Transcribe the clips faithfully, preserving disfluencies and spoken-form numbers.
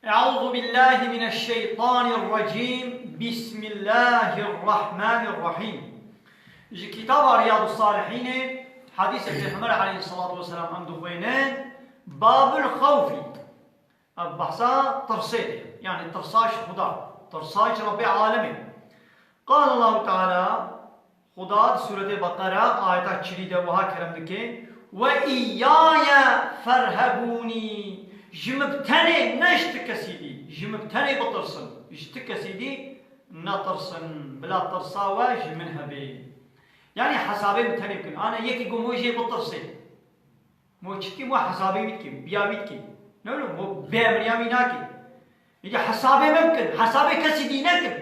Euzu billahi mineşşeytanirracim. Bismillahirrahmanirrahim. Ji kitaba Riyadus Salihînê, hadîsê Pêxember aleyhissalatu vesselam em dixwînin. Babul xewfî. Ev behsa tirsê diye. Yani tirsa ji Xuda. Tirsa ji Rabbê alemê. Qal Allahu Teala, Xuda di Sûretê Beqera ayeta çilî de wiha kerem dike, "Ve îyyaye ferhebûnî." Ji min bi tenê, ne ji ti kesî dî. Ji min bi tenê bitirsin. Ji ti kesî dî netirsin. Bila tirsa we ji min hebe. Yani hesabê min tenê bikin. Ana yekî ku min wê jê bitirsê. Mo çi dikî, mo hesabê wî dikî, biya wî dikî. Ne wilo, mo bêemriya wî nakî. Îdî hesabê me bikin, hesabê kesî dî nekin.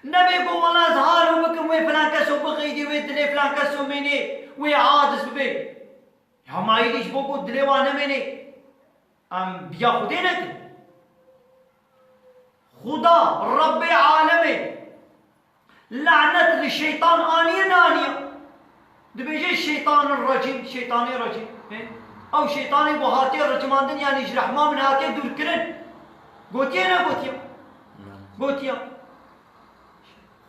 Nebê ku wela ez halo bikim, wê filan keso bixeydî, wê dilê filan keso mênê, wê aciz bibê. Ya ma îdî ji bo ku dilê wan nemênê, em biya Xwedê nekin. Xuda, Rebbê alemê, lanet li şeytan aniye naniye. Dibêje şeytanir recîm, şeytanê recîm. He? Ew şeytanê ku hatiye recimandin, yani ji rehma min hatiye dûrkirin. Gotiye ne gotiye? Gotiye.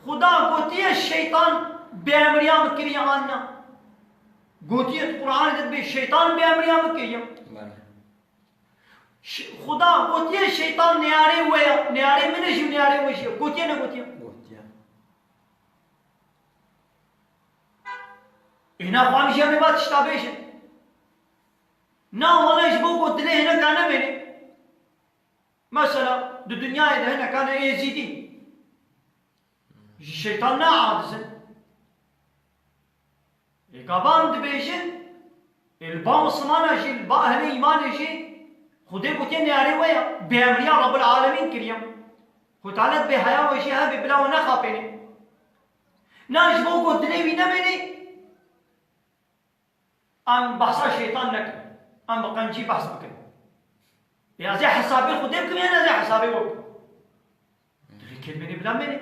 Xuda gotiye şeytan bêemriya min kiriye an na? Gotiye di Qur'anê de dibê şeytan bêemriya min kiriye. Bele. Ş-, Xuda gotiye şeytan neyarê we ye, neyarê min e jî û neyarê we jî ye. Gotiye ne gotiye? Gotiye. Ê na xwe em jî em ê va tişta bêjin. Na wele ji bo ku dilê hineka nemêne. Mesela di dinyayê de hineka ne êzîdî. Ji şeytan ne aciz in. Ê gava em dibêjin, ê li ba Mislimana jî, li ba ehlê îmanê jî, Xwedê gotiye neyarê we ye, bêemriya Rabbil Alemîn kiriye. Xwedê Teala dibê heya we jî hebe, bila we nexapêne. Na ji bo ku dilê wî nemêne, em behsa şeytan nekin. Em bi qencî behs bikin. Ê ez ê hesabê Xwedê bikim yan ez ê hesabê we bikim? Dilê kêlmênê bila mênê.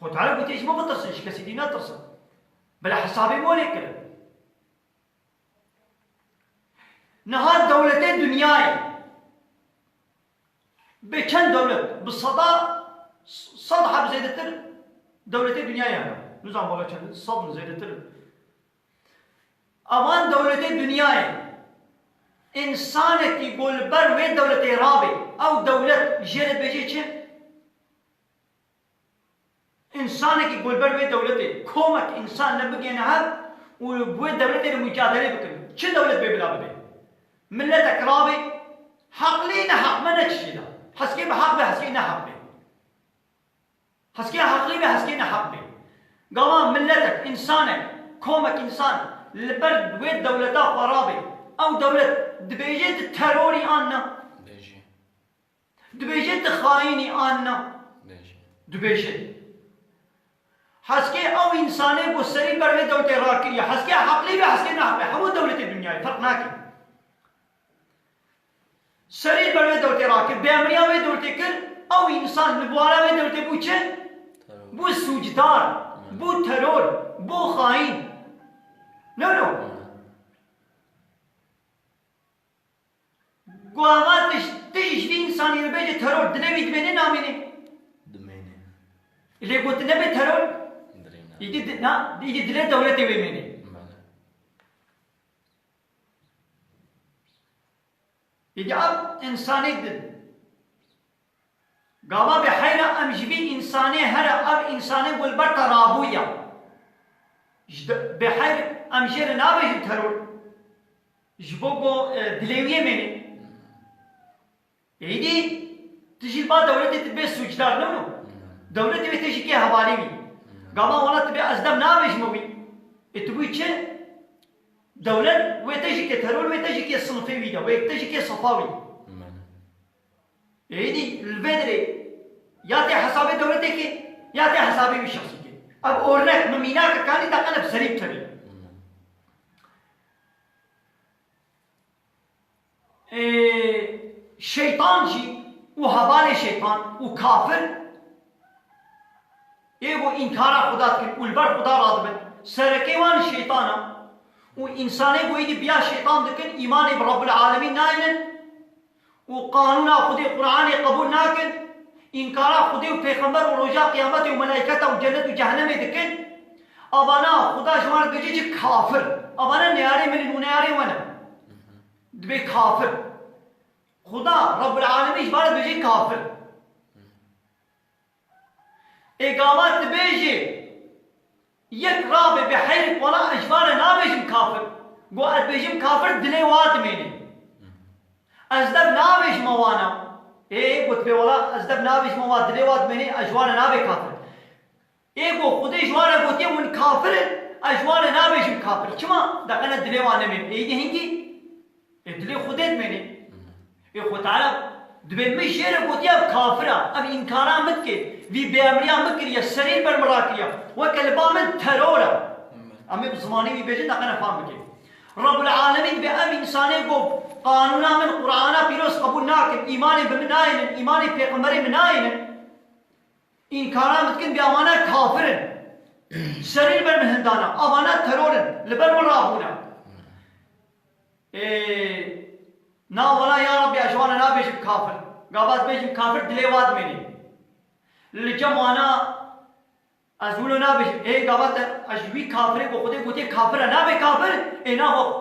Xwedê Teala gotiye ji min bitirsin, ji kesî dî netirsin. Bila hesabê min lê kirin. Niha dewletê dinyayê bi çend dewlet, bi seda sed heb zêdetir dewletê dinyayê hene. Nizam wala çend, sed zêdetir. Evan dewletê dinyayê, însanekî ku li ber wê dewletê rabe, ew dewlet jê re dibêje çi? Însanekî ku li ber wê dewletê komek însan nebigihêne hev û bi wê dewletê re mucadelê bikin, çi dewlet bê bila bibe? Miletek rabe, heqlî neheq me ne tiştê de. Heskê bi heq be, heskê neheq be. Heskê heqlî be, heskê neheq be. Gava miletek, însanek, komek însan li ber wê dewleta xwe rabe, ew dewlet dibêje tu terorî an na? Dibêje. Dibêje tu xayînî an na? Dibêje. Dibêje. Heskê ew însanê ku serî ber wê dewletê rakiriye, heskê heqlî be, heskê neheq be, hemû dewletê dinyayê ferq nake. Serî ber wê dewletê rakir, bêemriya wê dewletê kir, ew însan li bûhara wê dewletê bû çi? Teror. Bû sûcdar, bû teror, bû xayîn. No, no. Guhava tu ji, tu ji vî însanî re bêje teror, dilê wî dimêne namêne? Dimêne. Lê got nebe teror? Dirêne. Îdî di-, na, îdî dilê dewletê wê mêne. Bele. Îdî ev însanê din. Gava bê heyra em ji vî însanê here, ev însanê ku li ber te rabûye. Ji de-, bê heyr em jê re nabêjin teror. Ji bo ku, e, dilê wî yê mêne. Êdî tu jî li ba dewletê tu bê sûcdar, ne wilo? Dewletê wê tê jî kê hevalê wî. Gava wela tu bê ez dem nabêjime wî. Ê tu bûyî çi? Dewlet wê te jî kê teror, wê te jî kê sinifê wî de, wê te jî kê sefa wî. Êdî li vê dirê ya tê hesabê dewletê kê, ya tê hesabê wî şexsî kê. Ev ornek, min mînakek anî, te qe ne bi serî bi tevî. Ê, şeytan jî û hevalê şeytan û kafir, ê ku înkara Xuda dikin û li ber Xuda radibin, serekê wan şeytan e û însanê ku êdî biya şeytan dikin, îmanê bi Rabbul Alemîn naynin û qanûna Xwedê Qur'anê qebûl nakin, înkara Xwedê û pêxember û roja qiyametê û melaîketa û cennet û cehennemê dikin, avana Xuda ji wan re dibêje çi? Kafir. Avana neyarê min in û neyarê we ne. Dibê kafir. Xuda Rabbul Alemîn ji wan re dibêje kafir. Ê gava dibêje yek rabe bi heyr wala ez ji van re nabêjim kafir. Go ez dibêjim kafir, dilê wa dimêne. Ez dev nabêjime wana. Ê go dibê wala ez dev nabêjime wa, dilê wa dimêne, ez ji wan re nabê kafir. Ê go Xwedê ji wan re gotiye hûn kafir in, ez ji wan re nabêjim kafir. Çima? Deqene dilê wan nemêne. Ê di hingî Ê dilê Xwedê dimêne. Ê Xwe Teala dibê min jê re gotiye ev kafir e, ev înkara min dike, vî bêemriya min kiriye, serî li ber min rakiriye. Weke li ba min teror e. Em ê bi zimanê wî bêjin, neqene fam bike. Rabbul Alemîn dibê ev însanê ku qanûna min, Qur'ana pîroz qebûl nakin, îmanê bi min nayênin, îmanê pêxemberê min nayênin. Înkara min dikin, bê avana kafir in. Serî li ber min hindana, avana teror in, li ber min rabûne. Ê, na wela ya Rabbî, ez ji wan re nabêjim kafir. Gava dibêjim kafir, dilê wa dimêne. Li cem wana ez wilo nabêjim. Ê, gava te, ez ji wî kafirê ku Xwedê gotiye kafir e, nabê kafir, ê, naxwe.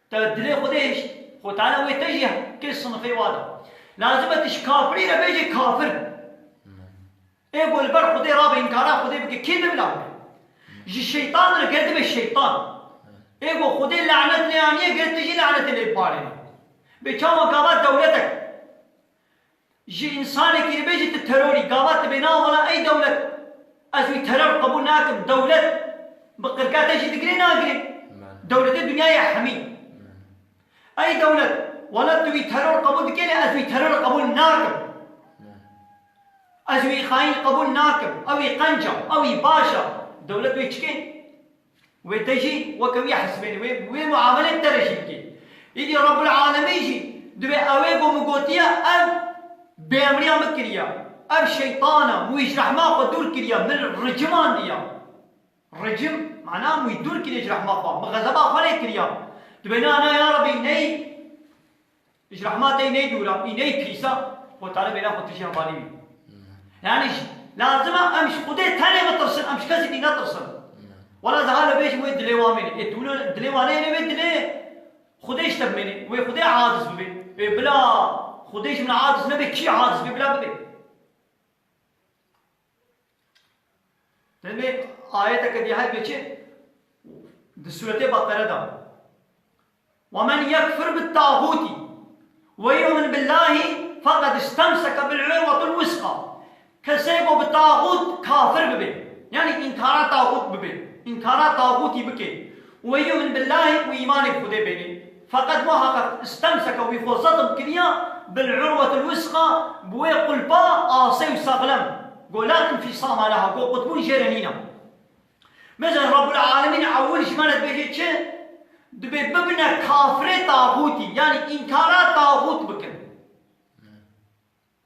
Te dilê Xwedê hişt. Xwe Teala wê te jî kir sinifê wa da. Lazim e tu ji kafirî re bêjê kafir. Ê ku li ber Xwedê rabe, înkara Xwedê bike, kê ne bila bike? Ji şeytan re ger dibe şeytan. Ê ku Xwedê lanet lê aniye, ger tu jî lanetê lê bibarêne. Bê çawa gava dewletek ji însanekî re bêjî tu terorî, gava tu bê na wela ey dewlet, ez wî teror qebûl nakim. Dewlet bi qirka te jî digirê nagirê. Dewletê dinyayê hemî. Ey dewlet, wela tu wî teror qebûl dikê, lê ez wî teror qebûl nakim. Ez wî xayîn qebûl nakim. Ew wî qenc e, ew wî baş e. Dewlet wê çi kê? Wê te jî weke wî hesibêne, wê, wê muamelê te re jî bike. Îdî Rabbul Alemîn jî dibê ew ê ku min gotiye, ev bêemriya min kiriye. Ev şeytan e, wî ji rehma xwe dûr kiriye, min ricimandiye. Ricim, mana wî dûr kiriye ji rehma xwe, min xezeba xwe lê kiriye. Dibê na, na ya Rabbî, ney, ji rehma te ney dûr e, î ney pîs e, Xwe Teala bêna xwe tu jî hevalî wî. Yani ji, lazim e em ji Xwedê tenê bitirsin, em ji kesî dî netirsin. Wela ez hala bêjim wê dilê wan mêne. Ê tu wilo dilê wan neyne, wê dilê Xwedê ji te bimêne. Wê Xwedê aciz bibe. Ê bila Xwedê ji min aciz nebe, kî aciz be, bila bibe. Tenê ayeteke dî hebe çi? Di Sûretê Beqere de. ومن يكفر بالطاغوت ويؤمن بالله فقد استمسك بالعروة الوثقى. Kesê ku bi taxût kafir bibe, yani înkara taxût bibe, înkara taxûtî bike, ويؤمن بالله û îmanê bi Xwedê bêne, فقد muhaqqeq istemseke wî xwe zetim kiriya بالعروة الوثقى, bi wê qulpa asê û saxlem, ku لا انفصام لها, ku qutbûn jê re nîne. Mesela Rabbul Alemîn ewil ji me re dibêje çi? Dibê bibine kafirê taxûtî, yani înkara taxût bikin.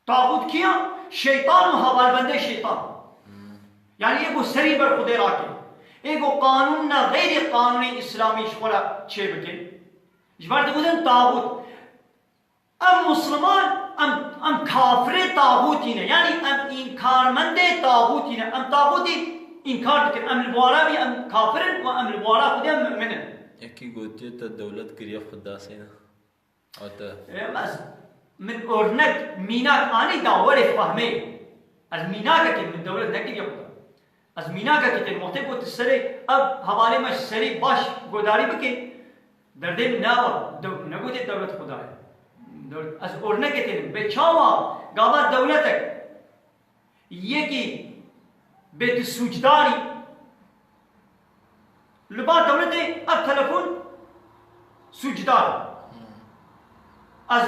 Taxût kî ye? Şeytan û hevalbendê şeytan. Yani ê ku serî ber Xwedê rake. Ê ku qanûna xeyrê qanûnê Îslamî ji xwe re çêbike. Ji ber digotin taxût. Em Musliman, em, em kafirê taxûtî ne. Yani em înkarmendê taxûtî ne. Em taxûtî înkar dikin. Em li bi wara wî em kafir in û em li bi wara Xwedê em mu'min in. Yekî gotiye te dewlet kiriye Xwedasê ne. Ate. Em ez, min örnek, mînak anî da werê fehmê. Ez mînakekê, min dewlet nekiriye Xweda. Ez mînakekê tênim, wextê ku tu serê, ev hevalê me ji serî baş guhdarî bike, derdê min ne ew e, dew-, negotê dewlet Xweda ye. Dewlet, ez örnekê tênim. Bê çawa gava dewletek yekî bê tu sûcdarî, li ba dewletê ev telefon sûcdar e. Ez,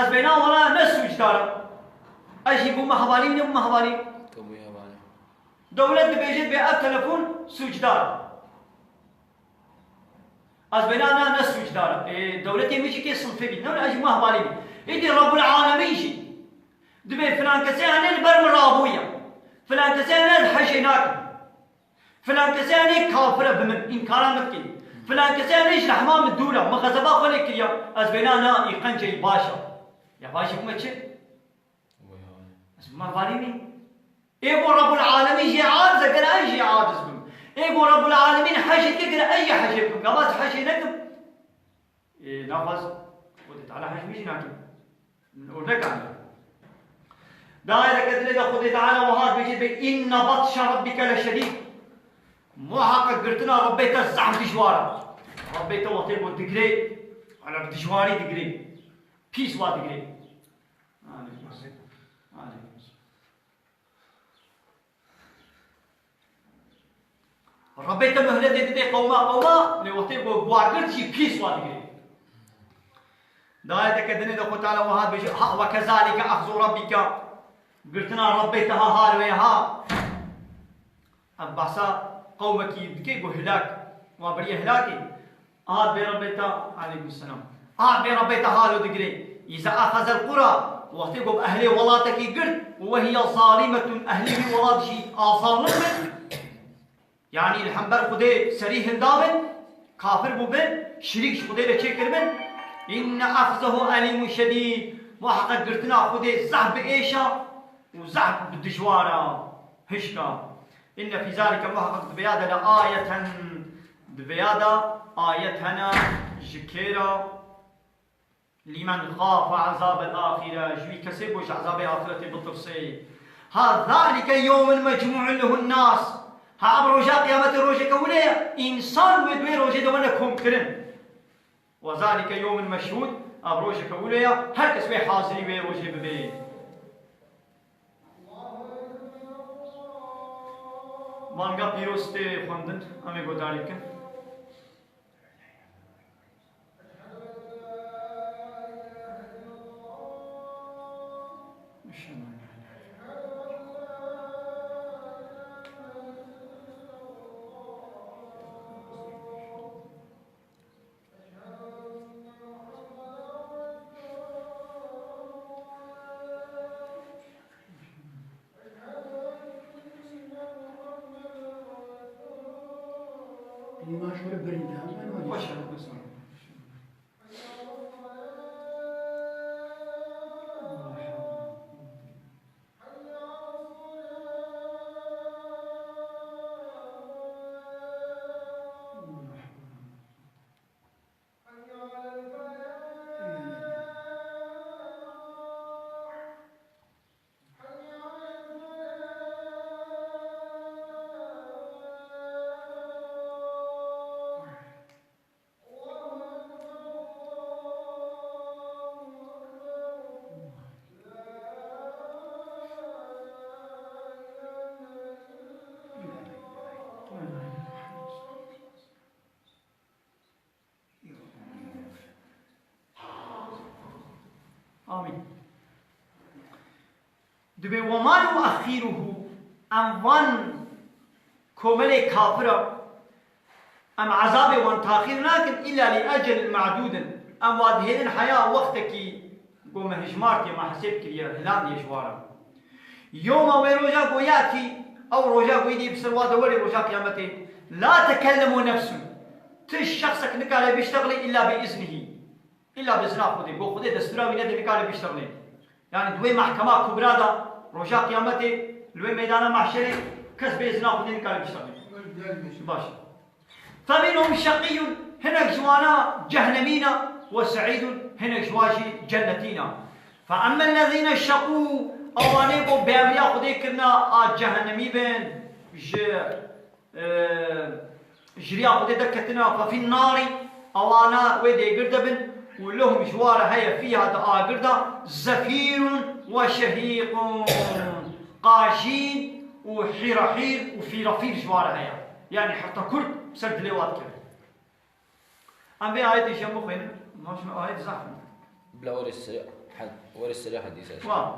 ez bêna wela ne sûcdar e. Ez jî bûme hevalî, nebûme hevalî. Tu bûyî hevalî. Dewlet dibêje bê ev telefon sûcdar e. Ez bêna na ne sûcdar e. Ê, dewletê min jî kê sinfê bî. Ne ez jî bûme hevalî bî. Êdî Rabbul Alemîn jî dibê filan kesê hene li ber min rabûye. Filan kesê hene ez hejê nakim. Filan kesê hene kafir e bi min, înkara min dike. Filan kesê hene ji rehma min dûr e, min xezeba xwe lê kiriya. Ez bêna na, î qenc e, î baş e. Ya vajî bûme çi? Ez bûme vanî nî. Ê ku Rabbul Alemîn jê aciz e, gere ez jê aciz bim. Ê ku Rabbul Alemîn hej dike, gere ez jê hej bikim. Gava ez hej nekim. Ê, naxwaz Xwedê Teala hej min jî nakim. Min û nekaniye. Di ayeteke dinê de Xwedê Teala wiha dibêje, dibê, "Inne batşe rabbike leşedîd." Muheqeq girtina Rebbê te zehf dijwar e. Rebbê te wextê ku digirê, hala bi dijwarî digirê. Pîs wa digirê. Aleykum selam. Aleykum selam. Rebê te muhletê didê qewma qewma, lê wextê ku wa girt jî pîs wa digirê. Di ayeteke dinê de Xwe Teala wiha dibêje, ha, "Ve kezalike ehzu rabbike." Girtina Rebê te ha hal wê ha. Ev behsa qewmekî dike ku hilak, wa beriye hilakê. Aha bê Rebê te, aleykum selam. Aha bê Rebê te halo digirê. İza ahazel qura, wextê ku bi ehlê welatekî girt, ve hiye zalimetun, ehlê wî welat jî a zalim bin. Yani li hember Xwedê serî hilda bin, kafir bû bin, şirîk ji Xwedê re çêkir bin. İnne ahzehu alimun şedîd. Muheqeq girtina Xwedê zehf bi êş e û zehf bi dijwar e. Hişka. Inne fî zalike, muheqeq di vêya de, le ayeten, di vêya de ayet hene ji kê re, lîmen xafe ezabel axire, ji wî kesê ku ji ezabê axiretê bitirsê. Ha zalike yewmun mecmuun lehun nas. Ha ev roja qiyametê rojeke wile ye, însan wê di wê rojê de wene komkirin. Ve zalike yewmun meşhûd, ev rojeke wilo ye, her kes wê hazirî wê rojê bibe. Banga pîroz tê xwendin, em ê guhdarî bikin. Baş e, baş e. Amîn. Dibê, "Ve ma nuexxîruhu", em van komelê kafira, em ezabê wan taxîr nakin, "îlla li ecelin me'dûdin", em wa dihêlin heya wextekî ku me hijmartiye, me hesêb kiriye, hilandiye ji wan re. Yewma, wê roja ku yatî, ew roja ku îdî bi ser wa de werê roja qiyametê, la tekellemu nefsun, ti şexsek nikare biştexilê îlla bi îznihî. Îlla bi izna Xwedê. Ku Xwedê destûra wî nede nikare biştexilê. Yani di wê mehkema kubra de, roja qiyametê, li wê meydana mahşerê kes bê izna Xwedê nikare biştexilê. Baş. Feminhum şeqiyyun, hinek ji wana cehnemî ne, ve se'îdun, hinek ji wan jî cennetî ne. Fe emmellezîne şeqû, ewanê ku bêemriya Xwedê kirine, a cehennemî bin, ji, e, ji riya Xwedê derketine, fe fin narî, ewana wê dêgir de bin, û lehum, ji wan re heye, fîha, di agir de, zefîrun ve şehîqun, qajîn û hîrehîr û fîrefîr ji wan re heye. Yani heta kurt ser dilê wan dikeve. Em vê ayetê jî em bixwînin, ma şunu ayet zehf in. Bila were seri had-, were seri hadîs ez. Wa.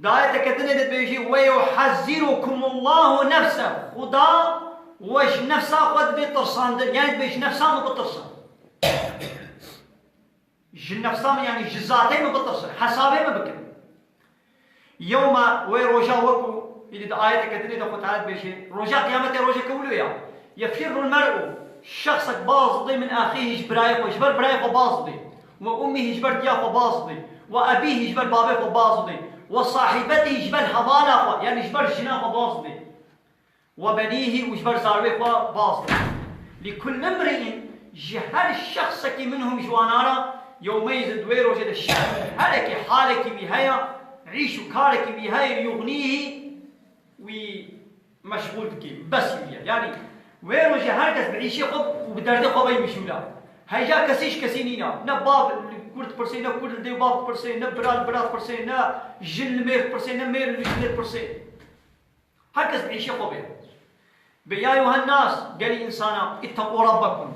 Di ayeteke dinê de dibêjî, "Ve yuhezzirukumullahu nefse." Xuda we ji nefsa xwe dibê tirsandin. Yani dibê ji nefsa min bitirsin. Ji nefsa min, yani ji zatê min bitirsin. Hesabê min bikin. Yewma, wê roja, weku, îdî di ayeteke dinê de Xwe Teala dibêje, roja qiyametê rojeke wilo ya. Yefirrul mer'u, şexsek baz didê min axîhi, ji birayê xwe, ji ber birayê xwe baz didê. وأمه ji ber diya xwe baz dê. وأبيه ji ber babê xwe baz dê. وصاحبته ji ber hevala xwe, yani ji ber jina xwe baz dê. وبنيه û ji ber zarwê xwe baz dê. لكل امرئ ji her şexsekî منهم ji wana re يومئذ di wê rojê de شأن herekî halekî wî heye, îş û karekî wî heye يغنيه wî meşxûl dikî, bes wî ye. Yani wê rojê her kes bi îşê xwe û bi derdê xwe bey meşûla. Heja kesî ji kesî nîna. Ne bav li kur dipirsê, ne kur li dê û bav dipirsê, ne bira li bira dipirsê, ne jin li mêr dipirsê, ne mêr li jinê dipirsê. Her kes bi îşê xwe bê. Bê ya yuhen nas, gelî însana, ittaqû rabbekum.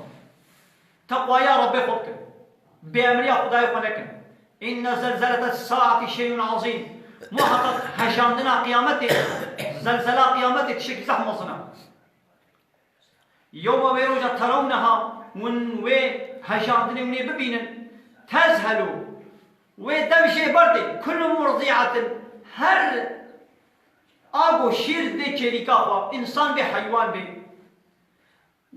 Teqwaya Rabbê xwe bikin. Bêemriya Xwedayê xwe nekin. Inne zelzelete saati şeyun azîm. Muheqeq hejandina qiyametê, zelzela qiyametê tiştekî zehf mezin e. Yewme wê roja terawneha, hûn wê hejandinê hûn ê bibînin. Tezhelu, wê dev jê berdê. Kullu murdiatin, her a ku şîr dê çêlîka xwe, însan bê heywan bê.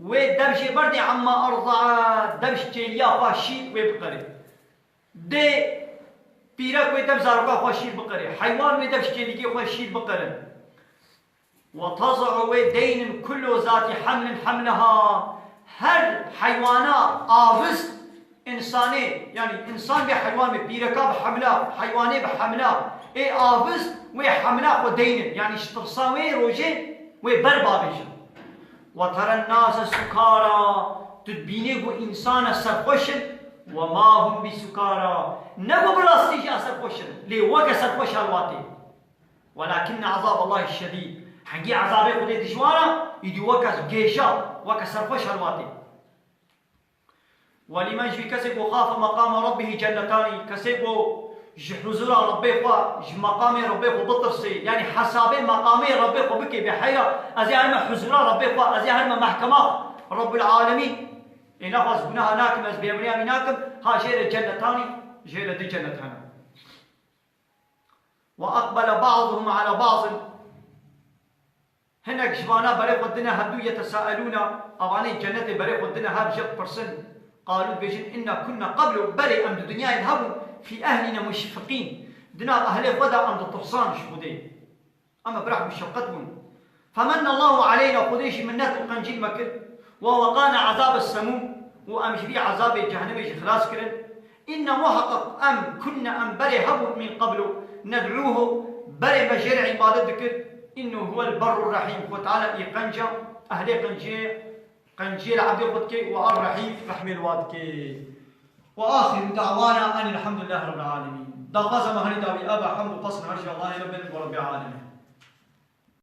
Wê dev jê berdê emma erdaa, dev ji çêliya xwe şîr wê biqerê. Dê pîrek wê dev zaroka xwe şîr biqerê. Heywan wê dev ji çêlîkê xwe şîr biqerin. Ve tez'u wê deynin kullu zatî hemlin hemleha. Her heywana avist Însanê, yani însan bê heywan bê, pîreka bi hemla, heywanê bi hemla, ê avist wê hemla xwe deynin, yani ji tirsa wê rojê wê ber bavêjin. Ve teren nase sukara, tu dibînê ku însana serxweş in, ve ma hum bi sukara, ne ku bi rastî jî serxweş in, lê weke serxweş halwatê. Welakinne azab Allahi şedîd, hengî ezabê Xwedê dijwar e, îdî weke gêja, weke serxweş halwatê. Welîmen ji vî kesê ku xafe meqame rabbihî cennetanî, kesê ku ji huzura Rabbê xwe, ji meqamê Rabbê xwe bitirsê, yanî hesabê meqamê Rabbê xwe bikê, bê heyra, ez ê herme huzura Rabbê xwe, ez ê herme mehkema Rabbul Alemîn. Ê nexwaz guneha nakim, ez bêmriya wî nakim, ha jê re cennetanî, jê re di cennet hene. Ve aqbele ba'duhum ala ba'din. Hinek ji vana berê xwe dine hevdû yetesaelûna, avanê cennetê berê xwe dine hev jê dipirsin. Qalû dibêjin, inna kunna qablu, berê em di dinyayê de hebûn, fî ehlîna muşfiqîn. Dina ehlê xwe de em ditirsan ji Xwedê. Em bi rehm û şefqet bûn. Femennallahu aleyna, Xwedê jî minnet û qencî me kir. Ve weqana ezabes semûm, û em ji vî ezabê cehennemê jî xilas kirin. Înne muheqeq em, kunne em berê hebûn min qeblu, ned'ûhu, berê me jê re îbadet dikir. Înnehu huwel berrur rehîm. Xwe Teala î qenca, ehlê qenciyê, qenciyê li ebdê xwe dike û er rehîm, rehmê li wa dike. Ve axiru da'wana enil hamdulillahî rabbil alemîn. Daxwaza me herî dawî ev e, hemd û pesn her ji Allahê re bin, bo Rebbê alemê.